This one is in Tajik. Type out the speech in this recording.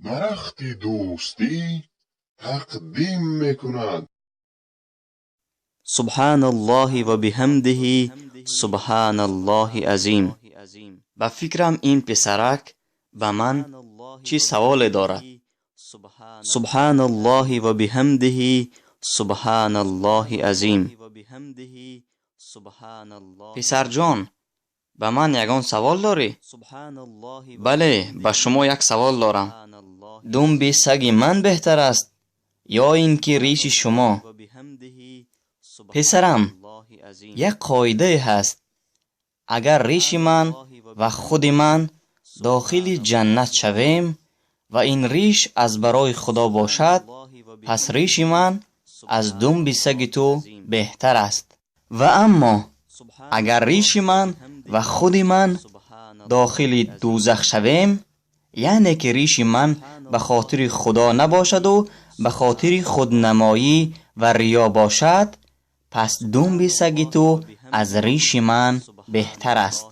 Дарахти дӯстӣ тақдим мекунад. Субҳаналлоҳи ва биҳамдиҳи, субҳаналлоҳи азим. Ба фикрам, ин писарак ба ман чӣ саволе дорад. Субҳаналлоҳи ва биҳамдиҳи, субҳаналлоҳи азим. Писарҷон, ба ман ягон савол дорӣ? Бале, ба шумо як савол дорам. Думби саги ман беҳтар аст ё ин ки риши шумо? Писарам, як қоидае ҳаст. Агар риши ман ва худи ман дохили ҷаннат шавем ва ин риш аз барои Худо бошад, пас риши ман аз думби саги ту беҳтар аст. Ва аммо агар риши ман ва худи ман дохили дӯзах шавем, яъне ки риши ман ба хотири Худо набошаду ба хотири худнамоӣ ва риё бошад, пас думби саги ту аз риши ман беҳтар аст.